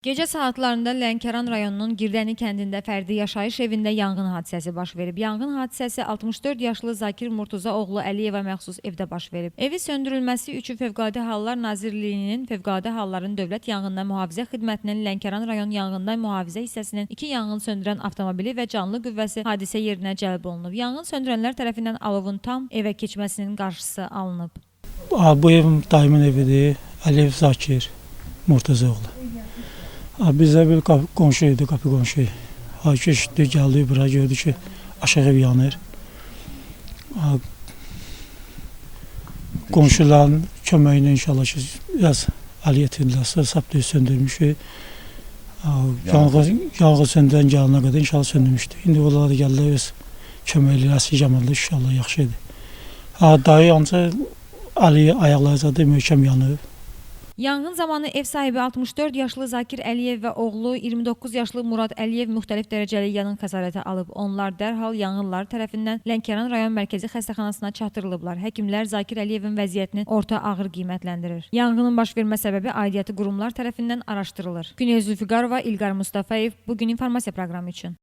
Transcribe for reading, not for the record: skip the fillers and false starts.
Gecə saatlarında Lənkəran rayonunun Girdəni kəndində fərdi yaşayış evində yanğın hadisəsi baş verib. Yanğın hadisəsi 64 yaşlı Zakir Murtuza oğlu Əliyevə məxsus evdə baş verib. Evi söndürülməsi üçün Fövqəladə Hallar Nazirliyinin Fövqəladə Halların Dövlət Yanğından Mühafizə Xidmətinin Lənkəran rayon Yanğından Mühafizə hissəsinin 2 yanğın söndürən avtomobili və canlı qüvvəsi hadisə yerinə cəlb olunub. Yanğın söndürənlər tərəfindən alovun tam evə keçməsinin qarşısı alınıb. Bu ev dayımın evidir. Əliyev Zakir Murtazoğlu. Bizə bir qapı, qonşu idi, qapı qonşu. Ha, ki, eşitdi, gəldi bura, gördü ki, aşağı ev yanır. Qonşuların köməyi ilə inşallah ki, biraz əl yetirdilərsə, sap düz söndürmüşük. Yanğın söndürən gələnə qədər inşallah söndürmüşdü. İndi onlar da gəldilər, öz köməkləri əsirgəmədilər, inşallah yaxşı idi. Dayı ancaq əli, ayaqları zadı möhkəm yanıb. Yanğın zamanı ev sahibi 64 yaşlı Zakir Əliyev və oğlu 29 yaşlı Murad Əliyev müxtəlif dərəcəli yanğın xəsarəti alıb. Onlar dərhal yanğınlar tərəfindən Lənkəran rayon mərkəzi xəstəxanasına çatdırılıblar. Həkimlər Zakir Əliyevin vəziyyətini orta ağır qiymətləndirir. Yanğının baş vermə səbəbi aidiyyəti qurumlar tərəfindən araşdırılır. Günel Zülfüqarova, İlqar Mustafayev, Bu gün informasiya proqramı üçün.